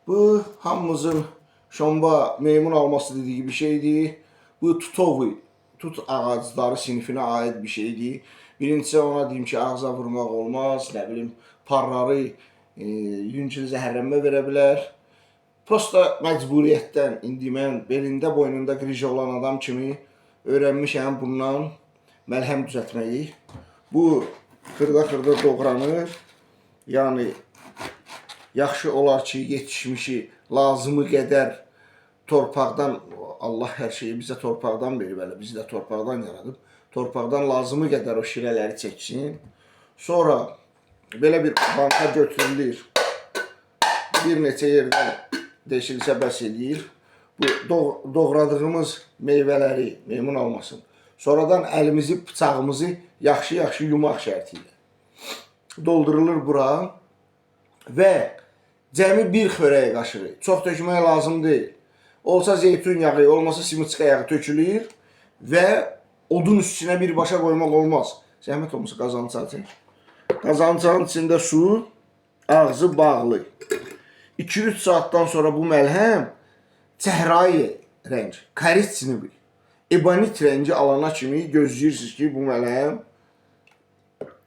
Bu hamımızın şomba meymun alması dediyi bir şeydir. Bu tutovu, tut ağacları sinifinə aid bir şeydir. Birincisi ona deyim ki, ağza vurmaq olmaz, nə bilim, parları yüngül zəhərlənmə verə bilər. Prosta məcburiyyətdən indi mən belində, boynunda qrija olan adam kimi öyrənmişəm bundan məlhəm düzəltməyi. Bu xırda-xırda doğranır. Yəni yaxşı olar ki, yetişmişi lazımı qədər torpaqdan, Allah hər şeyi bizə torpaqdan verib, elə bizi də torpaqdan yaradıb. Torpaqdan lazımı qədər o şirələri çəksin. Sonra belə bir banka götürülür. Bir neçə yerdən deşilsə bəs eləyir. Bu doğradığımız meyvələri meymun almasın. Sonradan əlimizi, bıçağımızı yaxşı-yaxşı yumaq şərti ilə doldurulur bura və cəmi bir xörək qaşığı. Çox tökmək lazım deyil. Olsa zeytun yağı, olmasa simıçka yağı tökülür və odun üstünə birbaşa qoymaq olmaz. Zəhmət olmasa qazança çək. Qazançanın içində su, ağzı bağlı. 2-3 saatdan sonra bu məlhəm çəhrayı rəng, korичневый, ebonit rəngi alana kimi gözləyirsiniz ki, bu məlhəm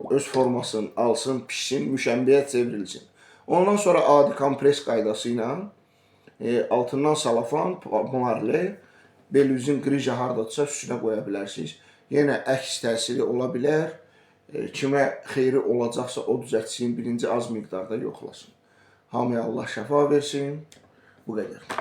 öz formasını alsın, pişsin, müşəmbəyə çevrilsin. Ondan sonra adi kompres qaydası ilə altından salafan, marle, belinizin qrija hardadırsa üstünə qoya bilərsiniz. Yenə əks təsiri ola bilər. Kimə xeyri olacaqsa o düzəltsin, birinci az miqdarda yoxlasın. Hamıya Allah şəfa versin. Bu qədər.